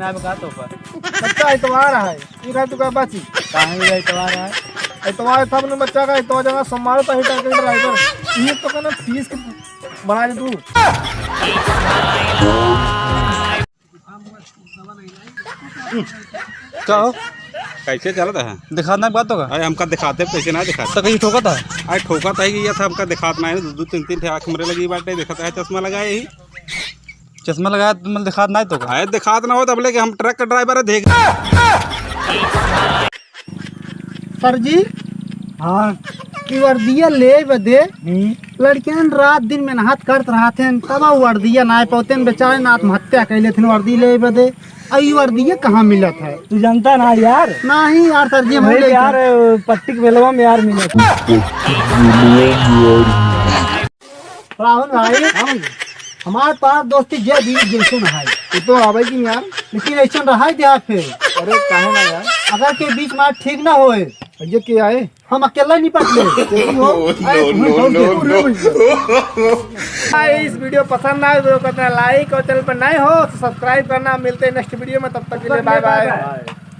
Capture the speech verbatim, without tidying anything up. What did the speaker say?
अब का तो का? बच्चा इतवार है, ई का तू का बाची? काहे ई इतवार है? इतवार था अपने बच्चा का, इतवार जाना सोमवार तो ही टंके ड्राइवर। ये तो कहना फीस के बना दे तू। का हो? कैसे चलत है? दिखात नाहीं बात तो का? अरे हमका दिखाते, कैसे ना दिखाते? तो कहीं ठोकत है? अरे ठोकत है कि ये था, हमका दिखात नाहीं है, दो, दो, तीन, तीन ठे आँख मरे लगी बाटे, दिखाता है चश्मा लगाए ही। चश्मा लगाए तो मतलब दिखात नाहीं तो का? अरे दिखात ना हो तब लेके हम ट्रक का ड्राइवर है, देख। सर जी, हाँ। ई वर्दिया ले बदे हम्म। लड़कियन रात दिन मेहनत करत रहत हैं, तब वर्दिया नाहीं पौते हैं, बेचारे ना आत्महत्या कर लेते हैं वर्दी ले बदे। आ ई वर्दिया कहाँ मिलत है? तू जानता ना यार। नहीं यार सर जी, हम भाई नहीं यार, जानते। पट्टी के बेलवा में यार मिलत है। राहुल भाई, हाँ भाई। हमारे पास दोस्ती जे भी जैसे ना है। वो तो आवे की यार। लेकिन ऐसे रहा दिया फिर। अरे काहे ना यार? अगर के बीच में ठीक ना होए, ये क्या है? हम अकेला निपट ले। कैसी हो? अरे, no, no, no, no। भाई, इस वीडियो पसंद आए तो करना लाइक और चैनल पर नए हो तो सब्सक्राइब करना। मिलते हैं नेक्स्ट वीडियो में, तब तक के लिए बाय बाय।